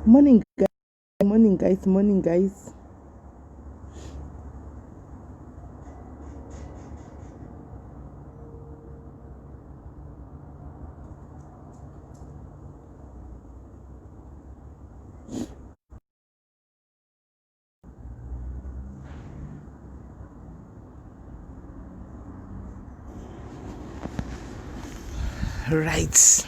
Morning guys, morning guys, morning guys. Right.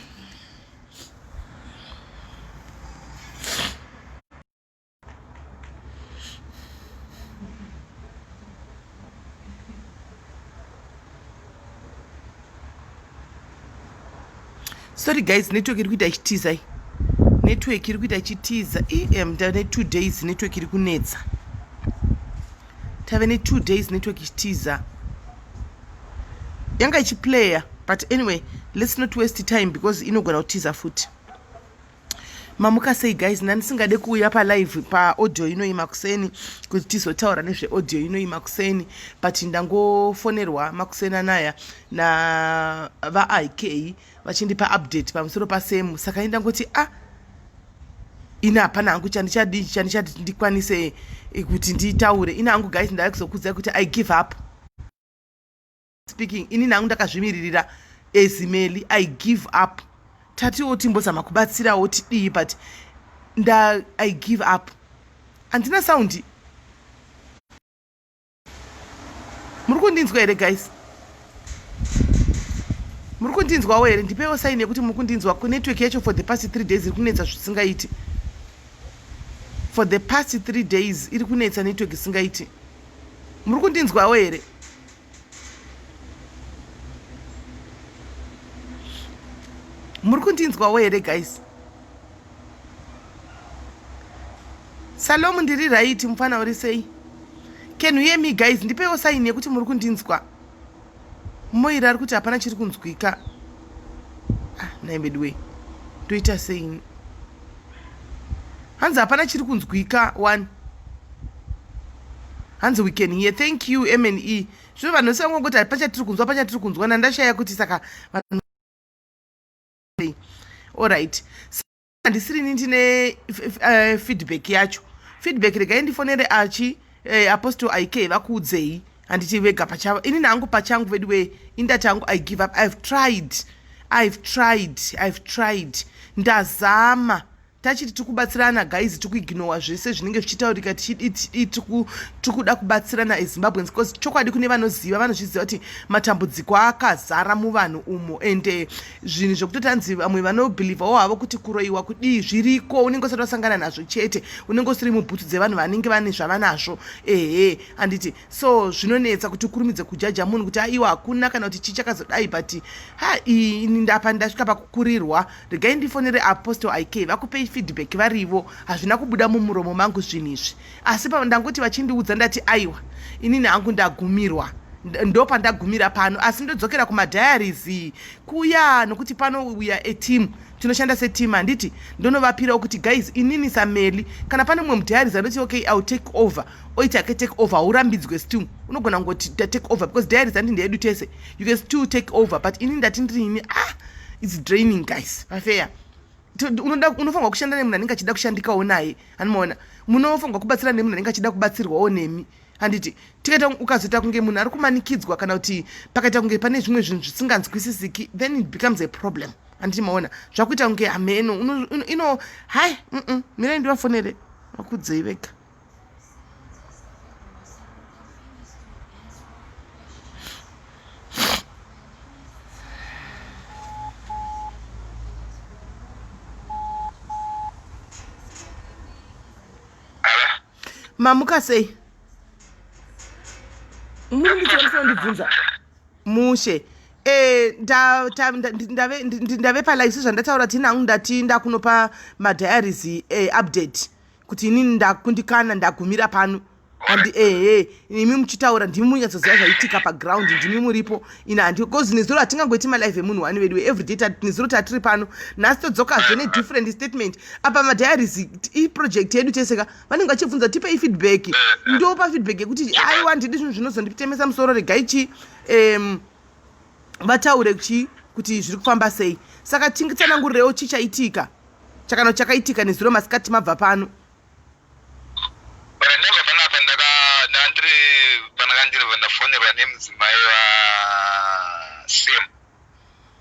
Sorry guys, network iri kuita ichitiza iyi. Network iri kuita ichitiza. Em ndane 2 days network iri kunetsa. Tave ne 2 days network ichitiza. Yanga ichiplayer but anyway, let's not waste time because inogona kutiza futi. Mamuka sei guys, ndandisingade kuuya palive paaudio inoyi makuseni kuti tizotaura nezveaudio inoyi makuseni, but ndangofonerwa makuseni anaya navaik vachindipa update pamusoro pasemu, saka indangoti ah ini hapana hangu chandichadii chandichati ndikwanise kuti nditaure. Ini hangu guys ndava kuzokuudzai kuti I give up speaking. Ini nangu ndakazvimiririra ezimeli, I give up. Tatiwo timbozama kubatsirawo tidii, but nda I give up. Handina saundi. Muri kundinzwa here guys? Muri kundinzwawo here? Ndipewo saini yekuti muri kundinzwa. Kunetwork yacho for the past 3 days iri kunetsa zvisingaiti. For the past 3 days iri kunetsa network isingaiti. Muri kundinzwawo here? Muri kundinzwawo here guys? Salomu, ndiri right. Mufana, uri sei? Can you hear me guys? Ndipewo saini yekuti muri kundinzwa. Moira ari kuti hapana chiri kunzwika. Ah, naimeduwe ndoita sei? Hanzi hapana chiri kunzwika. One hanzi we can hear, thank you. Mne zvino vanhu vese vangongoti pachatiri kunzwa, pachatiri kunzwa, nandashaya kuti saka vanhu. Alright, handisirini ndine feedback yacho. Feedback, regai ndifonere achi Apostle Ik vakuudzei, handiti vega pachavo. Ini nangu pachangu vedu we indati hangu I give up. I've tried, I've tried, I've tried. Ndazama. Tachiti tiri kubatsirana guys, tiri kuignowa zvese zvinenge zvichitaurika, tichidi tiri kuda kubatsirana eZimbabweans, because chokwadi kune vanoziva, vanozviziva kuti matambudziko akazara muvanhu umo, ende zvinhu zvekutoti hanzi vamwe vanobhilivhawo havo kuti kuroyiwa kudii zviriko. Unenge usati wasangana nazvo chete, unenge usiri mubhutsu dzevanhu vanenge vane zvavanazvo. Ehe, handiti? So zvinonetsa kuti ukurumidze kujaja munhu kuti aiwa hakuna kana kuti chii chakazodai, but ha, ini ndapa ndasvika pakukurirwa. Regai ndifonere Apostle Ik vakupei feedback varivo. Hazvina kubuda mumuromo mangu zvinhu izvi, asi ndangoti vachindiudza ndati aiwa, inini hangu ndagumirwa, ndopandagumira pano, asi ndodzokera kumadiaries kuya nokuti pano we are a team, tinoshanda seteam, handiti? Ndonovapirawo kuti guys, inini sameli, kana pane mumwe mudiaries anoti okay, I will take over, oita ake take over, haurambidzwe. Still unogona kungoti take over because diaries handi ndeyedu tese. You can still take over, but ini ndati ndirini, ah, it's draining guys, pafeya. Unofanirwa kushanda nemunhu anenge achida kushandikawo naye, anomaona. Munofanirwa kubatsira nemunhu anenge achida kubatsirwawo nemi, handiti? Tikaita ukazoita kunge munhu ari kumanikidzwa kana kuti pakaita kunge pane zvimwe zvinhu zvisinganzwisisiki, then it becomes a problem, handiti? Maona zvakuita kunge hameno ino. Hai, mirai ndivafonere vakudzei vega. Mamuka sei? Muri ndichionisa ndibvunza mushe. Ndave palive sezvandataura tina hangu, ndati ndakunopa madiaries update kuti inini ndakundikana, ndagumira pano. Handi ehe, imi muchitaura ndimi munyatsoziva zvaitika paground, ndimi muripo. Ina handi, because nezuro hatingangoiti malive emunhu wani vedu everyday. Nezuro tatiri pano, nhasi todzokazve nedifferent statement apa. Madiaries iproject yedu teseka. Vanenge vachibvunza tipei feedback, ndopa feedback yekuti aiwa, ndidi zvinhu zvinozonditemesa musoro. Regai chi vataure chi kuti zviri kufamba sei. Saka tingitsanangurirewo chi chaitika. Chakano chakaitika nezuro masikati mabva pano. Kana ndabva panapa ndaka ndandiri pandakandiri ndafonerwa nemudzimai waSam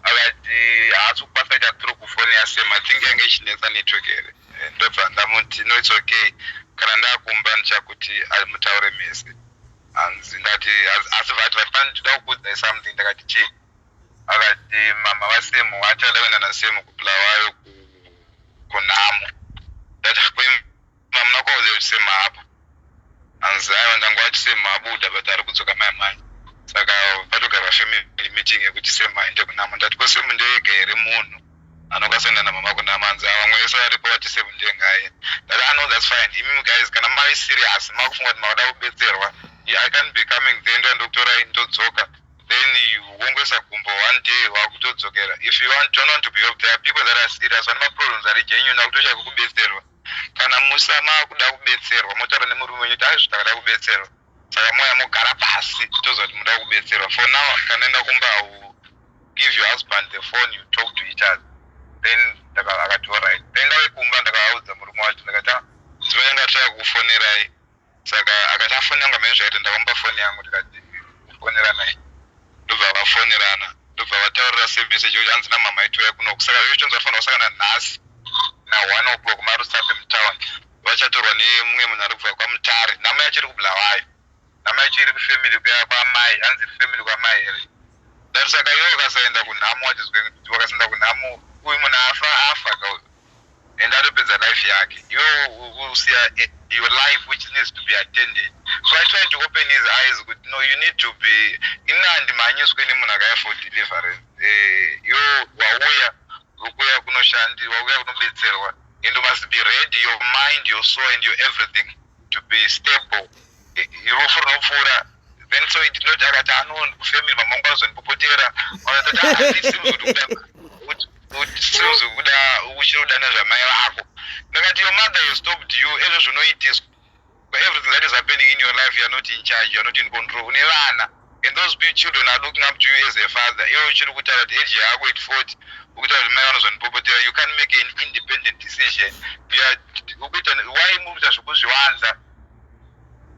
akati haasi kukwanisa kuita through kufoni yaSam. I think yange ichinetsa network here. Ndobva ndamuti, "No, it's okay, kana ndakumba ndichakuti mutaure mese." Hanzi ndati asi vati vati pane ndida kukuudzai something. Ndakati, "Chii?" Akati mama vaSam vati vada kuenda naSam kuBulawayo kunhamo. Ndati, "Mamuna kwauze kuti Sam hapo?" Hanzi, "Aiwa, ndangowati Sam abuda, but ari kudzoka mai manje." Saka patogarwa family meeting yekuti Sam aende kunhamo. Ndati, "Ko Sam ndeyega here munhu anokwanisa kuenda namama kunhamo?" Hanzi, "Vamwe vese varipo vati Sam ndiye ngaaende." Ndati, "Ah, no, that's fine. Imimi guys, kana mave serious, makufunga kuti makuda kubetserwa, I can be coming there, ndoandokutorai ndodzoka, then wongoisa gumbo one day wakutodzokera. If you want, don't want to be helped, there are people that are serious, vane maproblems ari genuine, akutoshaya kubetserwa. Kana musa makuda kubetserwa, motaura nemurume wenyu kuti aizvo takada kubetserwa, saka moya mogara pasi toziva kuti muda kubetserwa. For now, kana enda kumba, give your husband the phone, you talk to each other." Then akati, "Alright." Then ndave kumba, ndakavaudza murume wacho. Ndakati, "Ah, mudzimai yangu ataya kukufonerai." Saka akati afoni yangu amene zvaita. Ndakamupa foni yangu, ndikati kufoneranai. Ndobva vafonerana, ndobva vataurira same message yekuti hanzi namama aitiuya kunoku. Saka zvezvo tonzi vafanira kusangana nhasi na1 o'clock maRusape mutown. Vachatorwa nemumwe munhu ari kubva kwaMutare. Nhamo yacho iri kuBulawayo, nhamo yacho iri kufamily kuya kwamai. Hanzi iri family kwamai here? Ndati, "Saka iwe ukasaenda kunhamo, wakasaenda kunhamo, uyu munhu afa, afa ka, and atopedza life yake, iwe usiya your life which needs to be attended." So I tried to open his eyes kuti, no, you need to be, ini handimhanyiswe nemunhu akauya for deliverance. Iwe wauya, ukuya kunoshandi, wauya kunobetserwa, and you must be ready, your mind, your soul and your everything to be stable. Rufu runopfuura. Then so it did not. Akati ano kufamily mama vangu vanozondipopotera. Seems kuda uchiri kuda nezvamai vako. Ndakati, "Your mother has stopped you. Ezvo zvinoitiswa, everything that is happening in your life, you are not in charge, you are not in control. Une vana, and those big children are looking up to you as a father. Iwe uchiri kutaura kuti age yako at 40 ukutaura kuti mai vanozondipopotera. You can't make an independent decision. Ukuita why? Muri kuita zvokuzviwanza.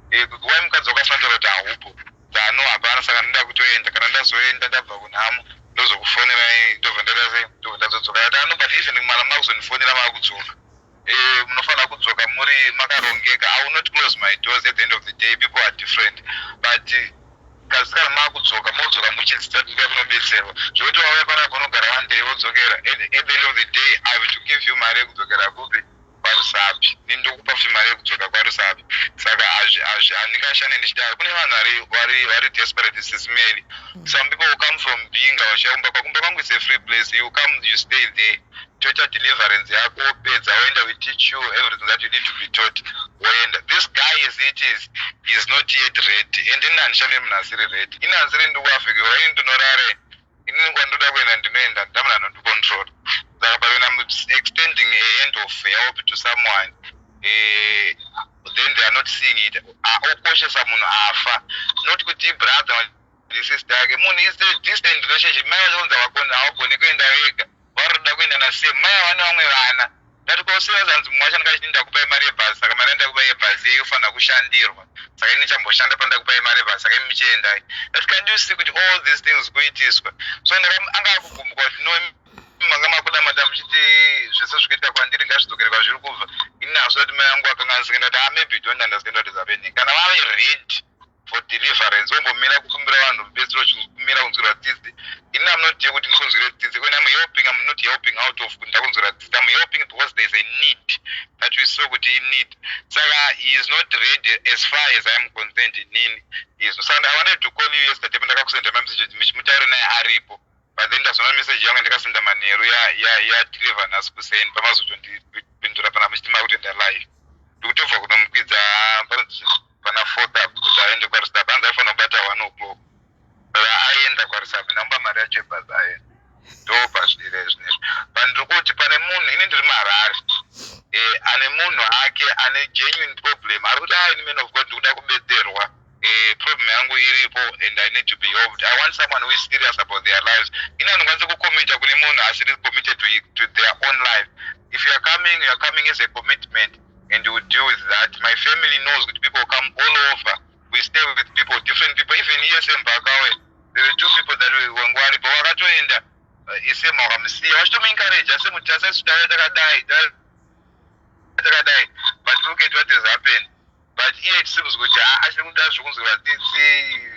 Why mukadzi wakafanira kuti haupo dzano hapana? Saka ndoda kutoenda. Kana ndazoenda, ndabva kunhamo, ndozokufonerai, ndobva ndaita sei, ndobva ndazodzoka." Ati ano, "But even mara makuzondifonera makudzoka, munofanira kudzoka muri makarongeka. I will not close my doors. At the end of the day, people are different, but kasi kana makudzoka, modzoka muchidzidza kuti ndikuya kunobetserwa. Zvekuti wauya panapa unogara one day wodzokera, at the end of the day I have to give you mari yekudzokera kupi? KwaRusapi. Nindokupa futi mari yekudzoka kwaRusapi. Saka handingashande ndichidaro. Kune vanhu vari desperate, sisimeli. Some people will come from Binga vachiumba kwakumba kwangu. Is a free place. You come, you stay there, toita deliverance yako, wopedza woenda. We teach you everything that you need to be taught, woenda. This guy, as it is, is not yet ready, and ini handishande munhu asiri ready. Ini handisiri ndikuafrica ini ndinorare. Inini kwandoda kuenda ndinoenda, ndamunhu anondicontrol. Saka but when I'm extending a hand of help to someone, then they are not seeing it. Okoshesa munhu afa, not kuti brother, sister yake. Munhu is a distant relationship. Mai vachonzi havagoni kuenda vega, varoda kuenda nasame mai havane vamwe vana. Ndati koseva zanzi mumwe wacho ndingachiti ndakupai mari yebhasi. Saka mari yandakupai yebhasi yeiofanira kushandirwa, saka ini chamboshanda pandakupai mari yebhasi, saka imi muchiendai. Ndati, "Can you see kuti all these things kuitiswa?" So anga akugumbuka kuti, "No, manga makunamata muchiti zvese zvikuita kwandiri ngazvidzokere kwazviri kubva. Ini hazvo kuti mai vangu vakanganisika." Ndati, "Ah, maybe you don't understand what is happening. Kana vave ready for deliverance, wombomira kukumbira vanhu rubetsero, kumira kunzwirwa tsitsi. Ini am not here kuti ndikunzwire tsitsi. When I'm helping, I'm not helping out of kuti ndakunzwira tsitsi. I'm helping because there is a need that we saw kuti i need. Saka he is not ready as far as I am concerned. Inini saka I wanted to call you yesterday pandakakusenda mamessage muchimutaure naye aripo, but then ndazoona message yangu ndakasenda manheru yadeliver nhasi kuseni pamazotondipindura pana muchiti makutoenda live. Ndikutobva kunomukwidza pana fourth up kuti aende kwaRusape. Hanzi aifanira kubata 1 o'clock, saka aenda kwaRusape. Ndamupa mari yacho yebhazi, aenda. Ndo pazvire zvinezvi pandiri kuti pane munhu, ini ndiri muHarare, ane munhu ake ane genuine problem, ari kuti, "Ai, man of God, ndikuda kubetserwa. Problem yangu iripo." and I need to be helped. I want someone who is serious about their lives. Ini handikwanisi kucommita kune munhu asiri committed to their own life. If you are coming, you are coming as a commitment and you will deal with that. My family knows that people come all over. We stay with people, different people. Even here, sembakawe, there were two people that were varipo vakatoenda isema vakamusiya vachitomuencourage semuti asaisu tauya takadai takadai, but look at what has happened. But iye, it seems kuti achiri kuda zvokunzwira tsitsi,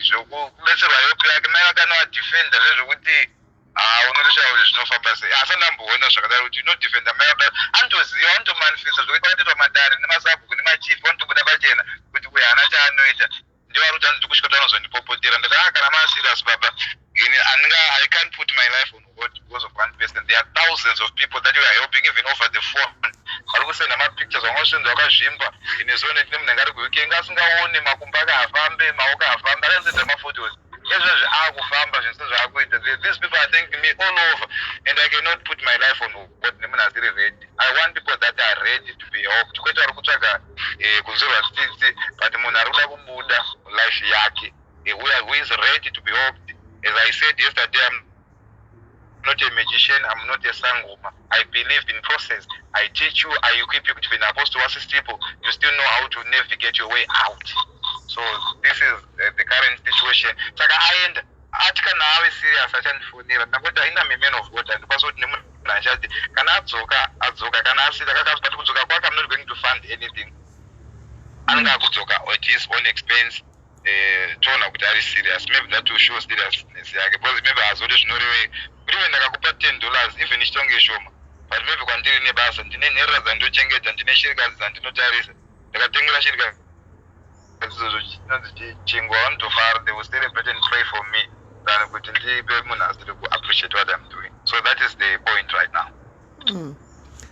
zvokubetserwa help yake. Mai vakanovadefenda zvezvokuti unotoshaya kuti zvinofamba sei. Asi andamboona zvakadaro kuti unodefenda mai vakadaro. Anotoziva, anotomanifesta zvokuti vakatoitwa madare nemasabhuku nemachief, vanotobuda pachena kuti uyu haana chaanoita. Ndivari kuti anditi kusvika tanozondipopotera. Ndati, "Ah, kana maserious baba, ini andinga, I can't put my life on hold because of one person." There are thousands of people that we are helping even over the phone. Vari kusenda mapictures, vamwe vasvenza vakazvimba. Inezone tine munhu anga ari kuUK, nga asingaoni, makumbo ake hafambe, maoko hafambe, akanisenda maphotos. Ezvezvi akufamba, zvinhu sezvaakuita. These people are thanking me all over and I cannot put my life on hold nemunhu asiri ready. I want people that are ready to be helped, kwete vari kutsvaga kunzwirwa tsitsi, but munhu ari kuda kubuda life yake, who is ready to be helped. As I said yesterday, I'm not a magician, I'm not a sangoma. I believe in process. I teach you, I equip you to be an apostle, assist people. You still know how to navigate your way out. So this is the current situation. Saka aenda ati kana ave serious achandifonera. Ndangoti haina, man of God, handikwanisi kuti nemunhu achati kana adzoka adzoka, kana asiri but kudzoka kwake, I'm not going to fund anything. Anenge akudzoka at his own expense. Toona kuti ari serious. Maybe that will show seriousness yake, because maybe hazoti zvinorevei kuti iwe ndakakupa $10, even ichitonge shoma, but maybe kwandiri nebasa, ndine nherera dzandinochengeta, ndine shirikadzi dzandinotarisa. Ndakatengera shirikadzi izvozvo chinonzi chingwa, vanotofara. They will celebrate and pray for me than kuti ndipe munhu asiri kuappreciate what I'm doing. So that is the point right now.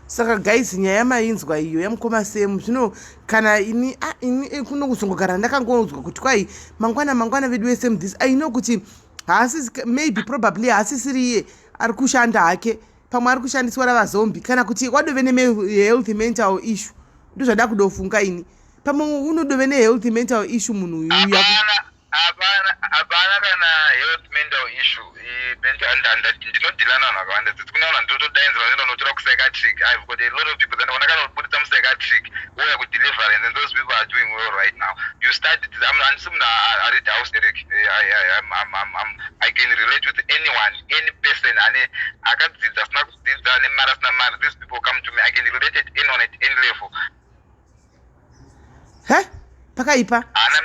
Saka guys, nyaya yamainzwa iyo yamukoma Semu. Zvino kana ini, ah, ini kuno kuzongogara ndakangonzwa kuti kwai mangwana mangwana vedu veSame. This I know kuti haasi, maybe probably haasisiri iye ari kushanda hake. Pamwe ari kushandiswa ravazombi, kana kuti wadove nehealth mental issue. Ndozvada kudofunga ini, pamwe unodove nehealth mental issue munhu uyu. Hapana, hapana kana health mental issue. Ndinodhila navanhu vakawanda tsitsi. Kune vanhu vandinotodainzira vachienda kunotora kupsychiatric. I've got a lot of people that kana kubuditsa mupsychiatric wouya kudeliverance, and those people are doing well right now. You start, handisi munhu ari douseric. I can relate with anyone, any person ane akadzidza, asina kudzidza, ane mari, asina mari. These people come to me. I can relate at anyone at any level. He, pakaipa. Ane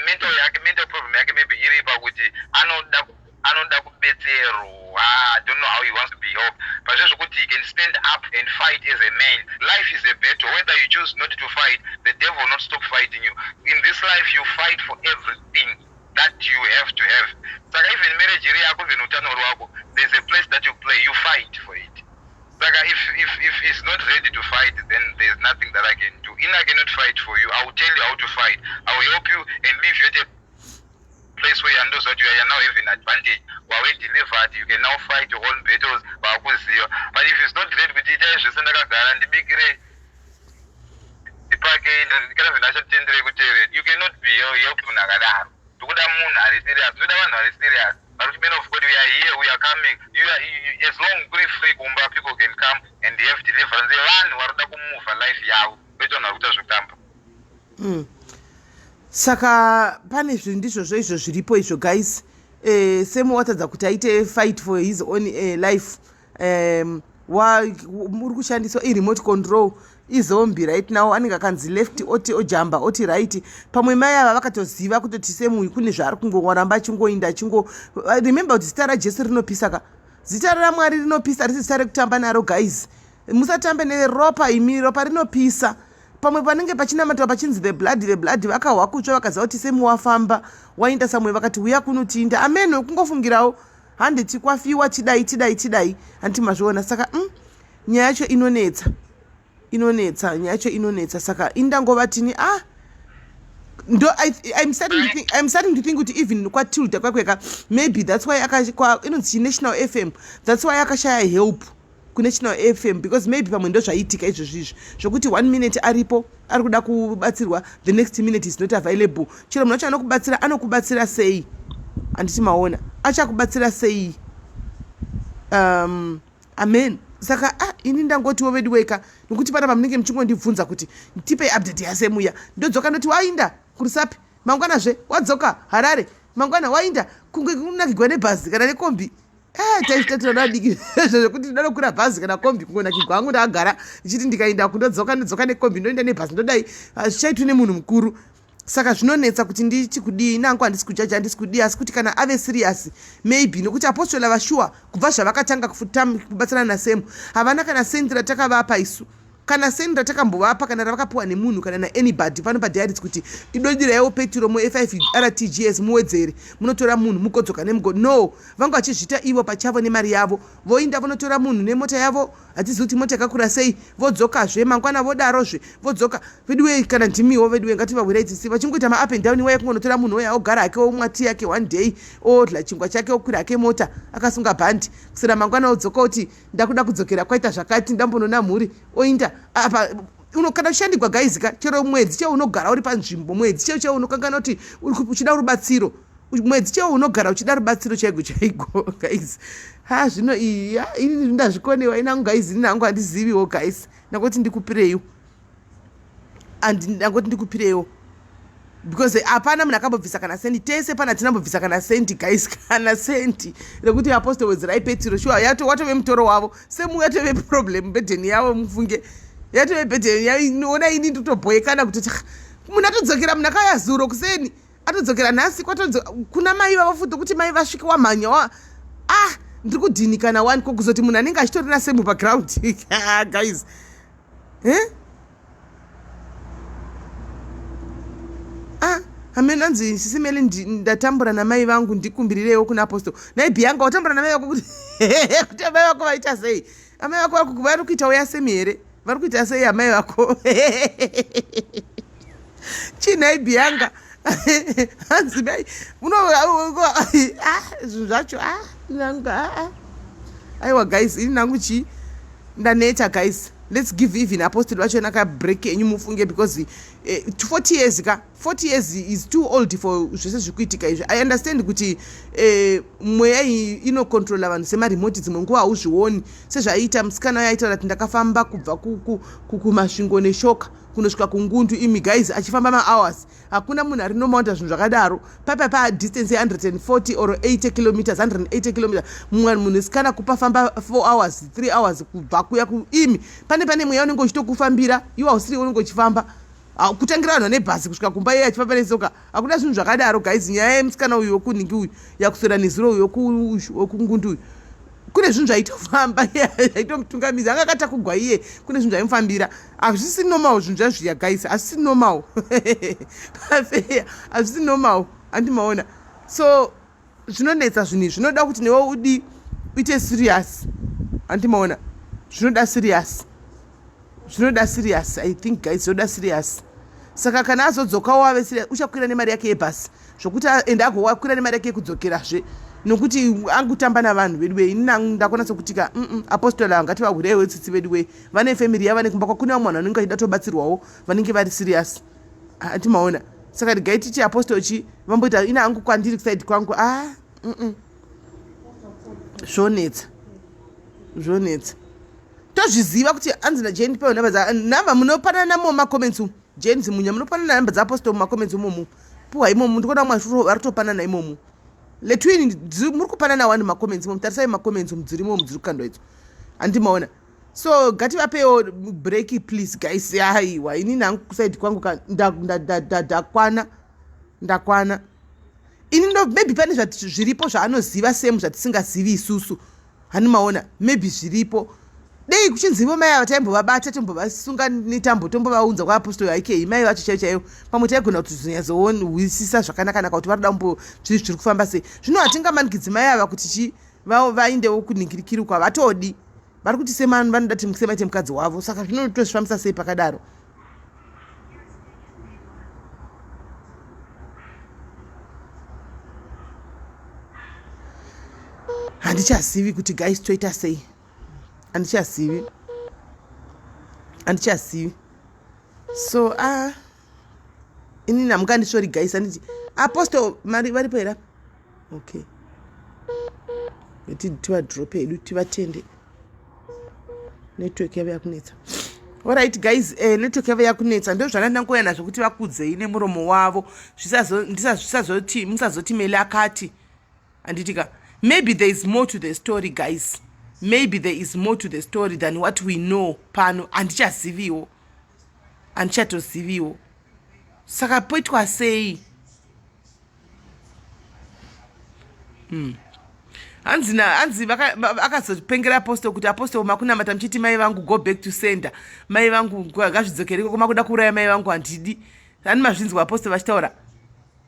mental yake, mental problem yake maybe iri pakuti anoda kubetserwa. I don't know how he wants to be helped, but zvezvokuti he can stand up and fight as a man. Life is a battle. Whether you choose not to fight, the devil will not stop fighting you. In this life you fight for everything that you have to have. Saka even marriage iri yako, even utano rwako, there's a place that you play, you fight for it. Saka if he's not ready to fight, then there's nothing that I can do. In I cannot fight for you. I will tell you how to fight. I will help you and leave you at a place where you know that you are now having advantage. Wave delivered, you can now fight your own battles, vakuziva. But if he's not ready kuti itai zvese, ndakagara, ndibikire, ndipake, kana zvinhu achatenderei kutevera, you cannot be help munhu akadaro. Ndikuda munhu ari serious. Ndikuda vanhu vari serious, vari kuti, "Man of God, we are here, we are coming." You are, you, as long kuri free kumba, people can come and have deliverance. Vanhu vari kuda kumuvha life yavo, kwete vanhu vari kuita zvekutamba. Saka pane zvinhu ndizvozvo izvo zviripo izvo, guys. Semu watadza kuti aite fight for his own life. Muri kushandiswa iremote control, izombie right now. Anenge akanzi left, oti ojamba, oti right. Pamwe mai ava vakatoziva kutoti Semuyu kune zvaari kungoramba achingoinda achingo. Remember kuti zita raJesu rinopisa ka. Zita raMwari rinopisa, risi zita rekutamba naro. Guys, musatambe neropa imi, ropa rinopisa. Pamwe panenge pachinamatwa pachinzi the blood, the blood, vakahwa kutsva, vakaziva kuti Semu wafamba waenda samwe, vakati uya kunotinda ameno. Kungofungirawo handiti kwafiwa, tidai tidai tidai, handiti mazviona? Saka nyaya yacho inonetsa, inonetsa, nyaya yacho inonetsa. Saka indangovatini, ah, ndo I'm starting to think kuti even kwaTilda kwakweka, maybe that's why inonzi National FM, that's why akashaya help kuNational FM, because maybe pamwe ndo zvaitika izvozvo izvi zvokuti one minute aripo ari kuda kubatsirwa, the next minute is not available. Chero munhu wacho anokubatsira, anokubatsira sei? Handiti maona achakubatsira sei? Amen. Saka ini ndangotiwo vedu weka, nokuti pana pamunenge muchingondibvunza kuti tipei update yasemuya, ndodzoka ndoti wainda kurusapi, mangwanazve wadzoka Harare, mangwana wainda kunge kunakigwa nebhazi kana nekombi. Taitatirana vadiki zvekuti ndinokwira bhazi kana kombi kungonakigwa hangu, ndakagara ndichiti ndikaenda kundodzoka, ndodzoka nekombi, ndoenda nebhazi, ndodai. Zvichaitwi nemunhu mukuru. Saka zvinonetsa kuti nditi kudii nangu. Handisi kujaja, handisi kudii, asi kuti kana ave serious maybe, nokuti apostola vashuwa kubva zvavakatanga kubatsirana naSemu, havana kana sendi ratakavapa isu, kana sendi ratakambovapa, kana ravakapiwa nemunhu kana naanybody pano padiaries kuti idodiraiwo peturo mu5 RTGS muwedzere, munotora munhu mugodzoka nemugo. No, vanga vachizviita ivo pachavo nemari yavo, voinda vonotora munhu nemota yavo, hatizivi kuti mota yakakura sei, vodzokazve mangwana, vodarozve, vodzoka. Veduwe, kana ndimiwo veduwe, ngativahwirai tsitsi. Vachingoita maup and down iwaya, kungonotora munhu oya, ogara hake, omwa tii yake one day, odla chingwa chake, okwira hake mota akasunga bhandi, kusera mangwana odzoka oti ndakuda kudzokera, kwaita zvakati, ndambonona mhuri, oinda apa. Kana uchishandigwa guys ka, chero mwedzi cheo unogara uri panzvimbo, mwedzi cheo cheo unokangana kuti uchida rubatsiro, mwedzi cheo unogara uchida rubatsiro chaiko chaiko guys. Ha, zvino iyi ini ndazvikonewa inangu guys, ini nangu handiziviwo guys. Ndangoti ndikupireiwo, ndangoti ndikupireiwo because hapana munhu akambobvisa kana sendi. Tese pana tinambobvisa kana sendi guys, kana sendi rekuti apostle wedzerai petiro. Sure, watove mutoro wavo semu, yatove problem, burden yavo mufunge, yatove burden. Ona, ini ndotobhoekana kuti munhu atodzokera, munhu akauya zuro kuseni atodzokera nhasi, kuna mai vavo futi, kuti mai vasvike wamhanya wa ndiri kudhinikana wani. Ko kuzoti munhu anenge achitorina semu paground guys, eh? Amen. Anzi sisimeli, ndatambura namai vangu, ndikumbirireiwo kuna apostle. Nai Bianca, watambura namai vako kuti amai vako vaita sei? Amai vako vari kuitawo yasemi here? Vari kuita sei amai vako? Chinhai Bianca? Hanzi mai zvinhu zvacho nanga. Aiwa guys, ini nangu chii, ndaneta guys. Let's give even apostle vacho nakabreak enyu mufunge, because 40 years ka, 40 years is too old for zvese zviri kuitika izvi. I understand kuti mweya iyi inocontrola vanhu semaremote, dzimwe nguva hauzvioni, sezvaiita musikana uyo aitaura kuti ndakafamba kubva kuMasvingo neshoka kunosvika kuNgundu. Imi guys, achifamba mahours, hakuna munhu ari normal zvinhu zvakadaro. Papa padistance ye140 or 80 kilometers, 180 kilometers, mumwe munhu sikana kupafamba 4 hours, 3 hours kubva kuya imi pane mweya unenge uchitokufambira iwe, hausiri unenge uchifamba. Kutangira vanhu vane bhasi kusvika kumba, iye achifamba nesoka. Hakuna zvinhu zvakadaro guys. Nyaya yemusikana uyu wekunhingi uyu yakuswera nezuro uyu wekuNgundu uyu, kune zvinhu zvaitofamba zvaitomutungamidza, anga akatakugwa iye, kune zvinhu zvaimufambira. Hazvisi normal zvinhu zvazviya guys, hazvisi normal pafeya, hazvisi normal, handimaona. So zvinonetsa zvinhu izvi, zvinoda kuti newe udi uite serious, handimaona. Zvinoda serious, zvinoda serious, I think guys, zvinoda serious. Saka kana azodzokawo ave serious, uchakwira nemari yake yebhasi zvokuti ende agowakwira nemari yake yekudzokerazve, nokuti angutamba navanhu vedu wei. Ini ndakona sokuti ka apostola ngativahwireiwo tsitsi vedu wei, vane family yavo, vane kumba kwakune vamwe vanhu vanenge vachida tobatsirwawo, vanenge vari serious, hatimaona. Saka regai tichi apostol chi vamboita ina hangu kwandiri kuside kwangu. Zvonetsa, zvonetsa. Tozviziva kuti anzi naJane pewo nhamba dza nhamba munopanana mumacomments umu. James Munya, munopanana nhamba dzaapostol mumacomments imomu, puwa imomu. Ndikuona vamwe vari kutopanana imomu. Letwin, muri kupanana wani macomments imomu. Tarisai macomments umu, dzirimo dziri kukandwa idzo, handimaona. So ngativapewo break please guys. Aiwa, inini hangu kuside kwangu ndakwana, ndakwana ini. Ndo maybe pane zviripo zvaanoziva semu zvatisingazivi isusu, handimaona. Maybe zviripo. Dei kuchinzivo mai ava taimbovabata, tombovasunga netambo, tombovaunza kwaapostoli aikei, mai vacho chaivo chaivo, pamwe taigona kuti zonyatsowisisa zvakanakanaka kuti vari kuda kumbo zviri kufamba sei. Zvino hatingamanikidzi mai ava kuti chi vaindewo kunhingirikirikwa, vatodi vari kuti semanu vanoda kuti semaite mukadzi wavo. Saka zvinotozvifambisa sei pakadaro? Handichazivi kuti guys toita sei, handichazivi, handichazivi. So inini hamungandisvori guys, handiti? Apostle mari varipo here apa? Okay, ngati tivadrope hedu tivatende. Network yave yakunetsa. Alright guys, eh, network yave yakunetsa. Ndo zvana ndangoya nazvo kuti vakudzei nemuromo wavo. Zvisazoti musazoti mele akati. Handiti ka? Maybe there is more to the story guys. Maybe there is more to the story than what we know pano. Handichaziviwo. Handichatoziviwo. Saka poitwa sei? Hanzi na hanzi akazopengera apostle kuti apostle makunamata muchiti mai vangu go back to sender, mai vangu ngazvidzokere ikoko, makuda kuuraya mai vangu handidi. Hani mazvinzwa apostle vachitaura?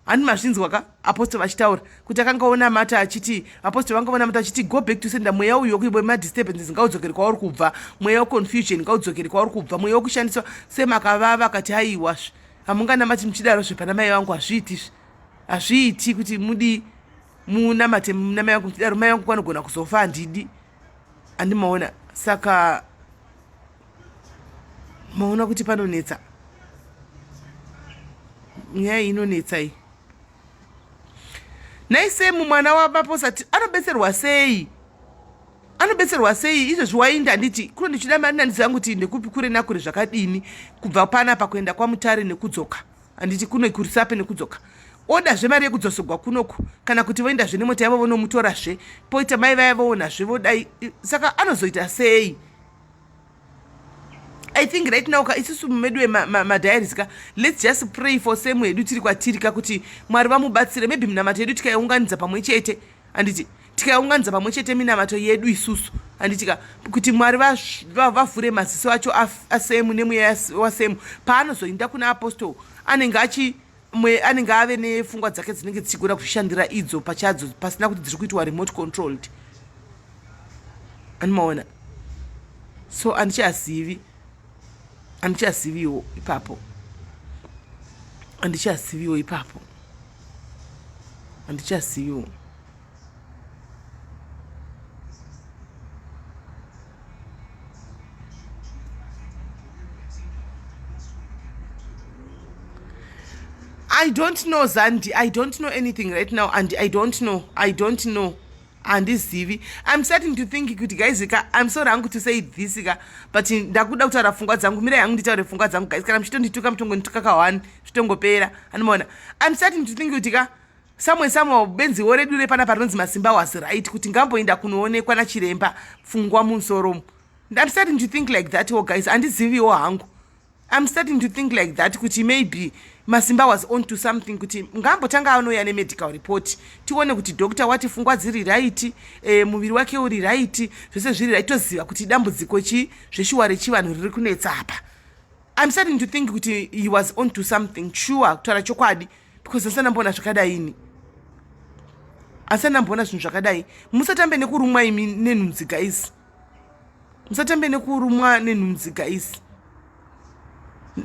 Hani mazvinzwa ka apostle vachitaura kuti akanga onamata achiti apostle vanga vonamata achiti go back to sender, mweya uyu wekuibo madisturbances ngaudzokere kwauri kubva, mweya weconfusion ngaudzokere kwauri kubva, mweya wekushandiswa semakavava. Akati aiwa, hamunganamati muchidaro zvepana mai vangu, hazviiti izvi, hazviiti kuti mudi munamate namai vangu muchidaro, mai vangu kwanogona kuzofa, handidi. Andimaona saka maona kuti panonetsa, nyaya iyi inonetsa iyi. Naisemu mwana waMaposa anobetserwa sei? Anobetserwa sei izvezvi? Wainda handiti kuno ndichida mari nandiziva kuti ndekupi kure nakure zvakadini kubva panapa kuenda kwaMutare nekudzoka, handiti kuno kurisape nekudzoka. Odazve mari yekudzosogwa kunoku, kana kuti voendazve nemota yavo vonomutorazve, poita mai vaya voonazve vodai. Saka anozoita sei? I think right now ka isusu medu madiaries ka, let's just pray for Semu hedu tiri kwatiri ka, kuti Mwari vamubatsire. Maybe minamato yedu tikaiunganidza pamwe chete, handiti tikaiunganidza pamwe chete minamato yedu isusu, handiti ka, kuti Mwari vavhure maziso acho aSemu nemweya waSemu paanozoinda kuna apostle, anenge achi mwe anenge ave nepfungwa dzake dzinenge dzichigona kuzvishandira idzo pachadzo, pasina kuti dziri kuitwa remote controlled. Andimaona so handichazivi, handichaziviwo ipapo, handichaziviwo ipapo, handichaziviwo. I don't know, Zandi. I don't know anything right now, and I don't know. I don't know. Handizivi. I'm starting to think kuti guys ka, I'm sorry hangu to say this ka, but ndakuda kutaura pfungwa dzangu. Mirai hangu nditaure pfungwa dzangu guys. Kana muchitondituka mutongondituka ka one, zvitongopera. Anomaona. I'm starting to think kuti ka somewhere somehow benziwo redu repanapa rinonzi Masimba was right kuti ngamboenda kunoonekwa nachiremba pfungwa musoro. I'm starting to think like that, oh guys. Handiziviwo hangu. I'm starting to think like that kuti maybe Masimba was on to something, kuti ngambotanga anouya nemedical report tione kuti doctor wati pfungwa dziri right, muviri wake uri right, zvese zviri right, toziva kuti dambudziko chi zveshuwa rechivanhu riri kunetsa apa. I'm starting to think kuti he was on to something, sure, kutaura chokwadi, because asana mboona zvakadai ini, asana mboona zvinhu zvakadai. Musatambe nekurumwa imi nenhunzi guys, musatambe nekurumwa nenhunzi guys.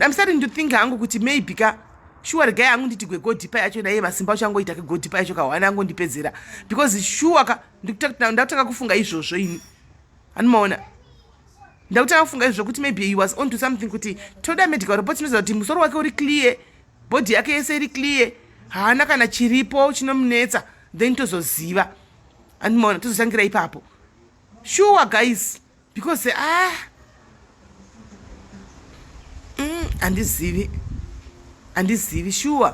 I'm starting to think hangu kuti maybe ka, sure, regai hangu nditi gwegodhipa yacho naiye Masimba uchangoita kegodhipa yacho kawana angondipedzera, because sure ka ndakutanga kufunga izvozvo ini. Anomaona ndakutanga kufunga izvozvo kuti maybe he was on to something, kuti toda medical report inoziva kuti musoro wake uri clear, body yake yese iri clear, haana kana chiripo chinomunetsa, then tozoziva. Andimaona tozotangira ipapo, sure guys, because ah, handizivi, handizivi sure.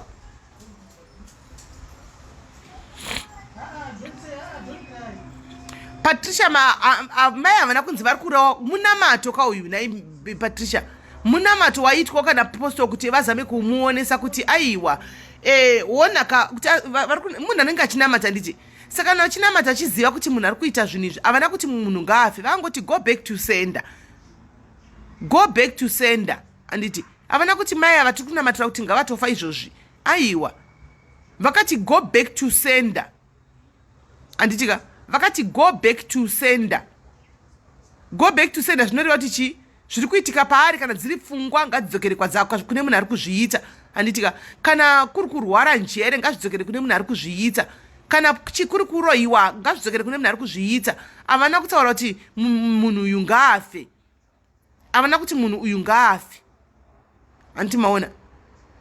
Patricia, mai havana kunzi vari kurawa. Munamato ka uyu nai Patricia, munamato waitwa kana posto kuti vazame kumuonesa kuti aiwa, ona ka kuti munhu anenge achinamata nditi. Saka kana achinamata achiziva kuti munhu ari kuita zvinhu izvi, havana kuti munhu ngaafe, vangoti go back to sender, go back to sender, handiti? Havana kuti mai ava tiri kunamatira kuti ngavatofa izvozvi, aiwa. Vakati go back to sender, handiti ka? Vakati go back to sender, go back to sender zvinoreva kuti chii? Zviri kuitika paari, kana dziri pfungwa ngadzidzokere kwadzakwa kune munhu ari kuzviita, handiti ka? Kana kuri kurwara njere ngazvidzokere kune munhu ari kuzviita, kana kuri kuroyiwa ngazvidzokere kune munhu ari kuzviita. Havana kutaura kuti munhu uyu ngaafe, havana kuti munhu uyu ngaafe, handiti maona?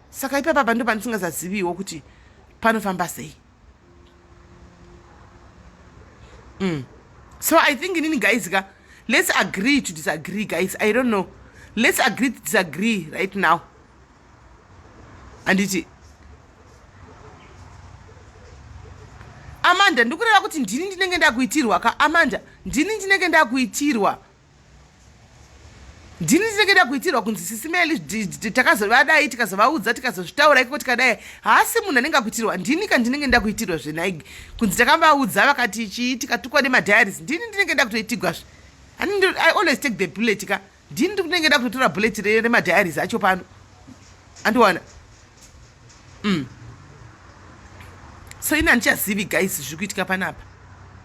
Saka ipapa pa ndo pandisingazaziviwo kuti panofamba sei. So I think inini guys ka, let's agree to disagree guys. I don't know, let's agree to disagree right now. Handiti Amanda, ndikureva kuti ndini ndinenge ndakuitirwa ka. Amanda, ndini ndinenge ndakuitirwa, ndini ndinenge ndakuitirwa kunzi sisimeli takazovadai, tikazovaudza, tikazozvitaura ikoko, tikadai. Haasi munhu anenge akuitirwa, ndini ka ndinenge ndakuitirwa zvenai kunzi takavaudza vakati chii, tikatukwa nemadiaries. Ndini ndinenge ndakutoitigwazve. I always take the bullet ka. Ndini ndinenge ndakutotora bullet remadiaries acho pano, andiwana. So ini handichazivi guys zviri kuitika panapa,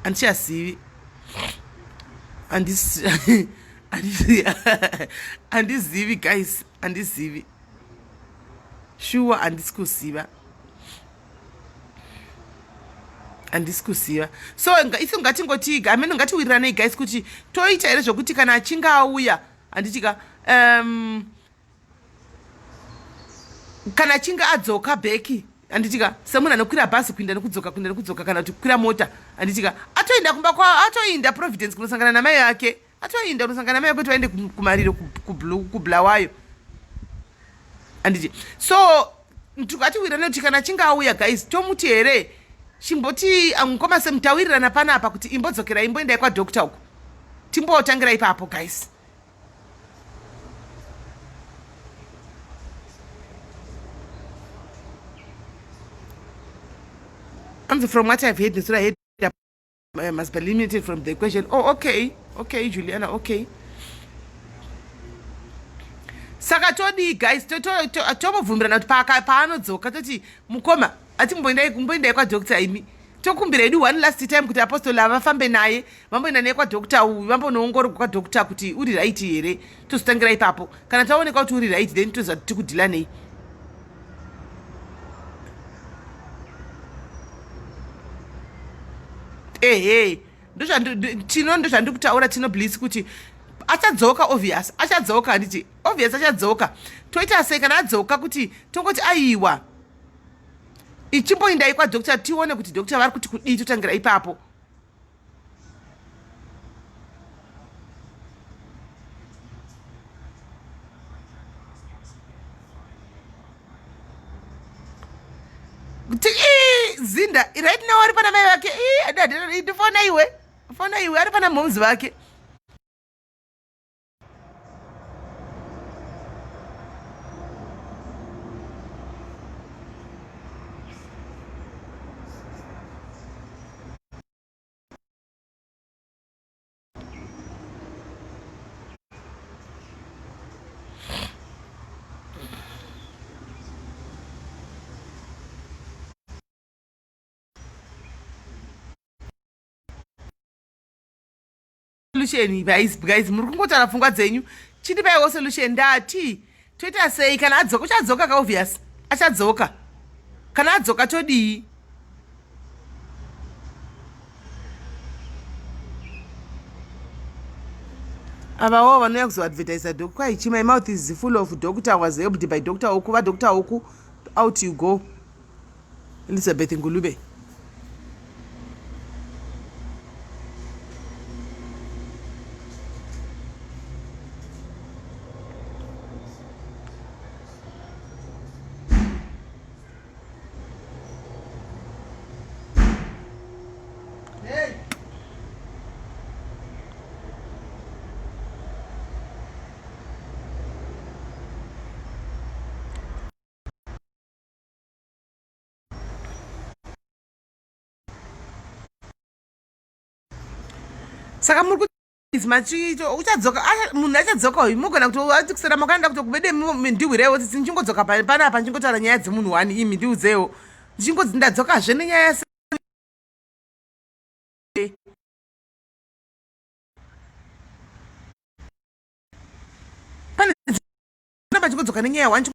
handichazivi, handizivi guys, handizivi shuwa, handisi kuziva, handisi kuziva. So isu ngatingoti amene ngatiwiriranei guys kuti toita here zvokuti kana achinge auya, handitika, kana achinge adzoka back, handitika, semunhu anokwira bhazi kuinda nekudzoka, kuinda nekudzoka, kana kuti kukwira mota, handitika, atoenda kumba kwa, atoinda Providence kunosangana namai ake, atoinda kunosangana namai ake kuti vaende kumariro kuBulawayo, handiti? So tikatiwirirane kuti kana achinge auya guys, tomuti here chimboti mukoma semutawirirana panapa kuti imbodzokera, imboendai kwadoctor uko, timbotangira ipapo guys. Anzi, from what I've heard, Nisura head must be eliminated from the equation. Oh, okay, Juliana, okay. Saka todii guys? Tombobvumirana kuti paanodzoka toti mukoma ati mboendai kwadoctor imi, tokumbira edu one last time kuti apostoli avafambe naye, vamboenda naye kwadoctor uyu, vambonoongororwa kwadoctor kuti uri right here. Tozotangira ipapo. Kana taoneka kuti uri right, then toziva kuti tikudhila nei. Ehe, tino ndozvandiri kutaura, Tino Bliss, kuti achadzoka, obvious achadzoka, handiti? Obvious achadzoka. Toita sei kana adzoka kuti tongoti aiwa, ichimboindai kwadoctor, tione kuti doctor vari kuti kudii, totangira ipapo. Kuti zinda right now ari pana mai vake, ndifona iwe, fona iwe, ari pana moms vake. Solution guys, guys, muri kungotaura pfungwa dzenyu, chindipaiwo solution. Ndati toita sei kana adzoka? Uchadzoka ka, obvious achadzoka. Kana adzoka todii? Avawo vanouya kuzoadvertisa doc kwaichi, my mouth is full of doctor was helped by doctor uku, vadoctor uku. Out you go, Elizabeth Ngulube. Saka muri kuti machiito uchadzoka, munhu achadzoka uyu, mugona kuti ati kusera makaenda kuti kubede ndihwirewo tsitsi, ndichingodzoka panapa ndichingotaura nyaya dzemunhu wani. Imi ndiudzewo, ndichingodzi ndadzokazve nenyaya. Pane ramba chingodzoka nenyaya wani.